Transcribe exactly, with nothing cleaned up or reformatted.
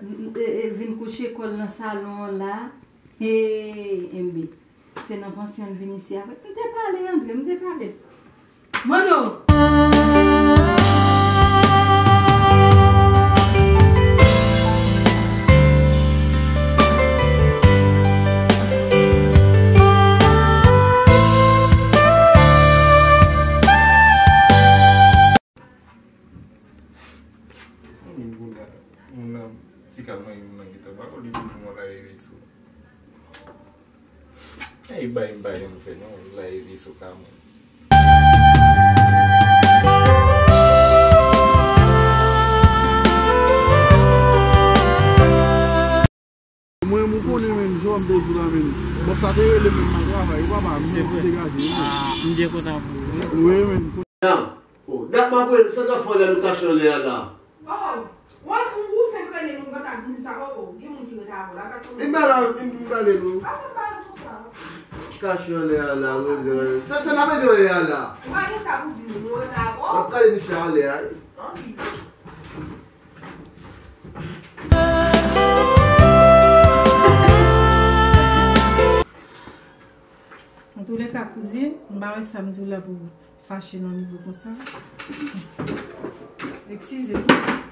e, e, vin kouche kò l nan salon an la. E, enben, se nan pansyon l vin isi avèk. M te pale, Andre, m te pale. Mano! Moun nan, ti ka mwen, moun nan gentan pa konn li vin pou mwen la, e sou. Ey, bay m pa janm fè non, la e li sou ka mwen. Mwen, mwen konnen, men, jan m te di la, men. Bon, sa te rele, men, nan travay, papa, m santi degaje, men. Ah, m byen kontan pou ou, wi. Wi, men. Oh, dat m ap rele, sa n ap fè lè nou kache anlè a la? Oh, wè, ou, ou fenk rele nou, gad ak miz sa, oh, oh, gen moun ki rele avè w la, gad kòman. M pale, m pale nou. Pa fè m pale konsa. Kache anlè a la, wi, sa, sa n ap rele anlè a la? Ou pa gen sa pou di nou, nou rele avè w? W ap kale Michel anlè a, wi. Anpil. Antoulèka, kouzin, m pa wè sa m di w la pou fache nan nivo konsa. Eskize m.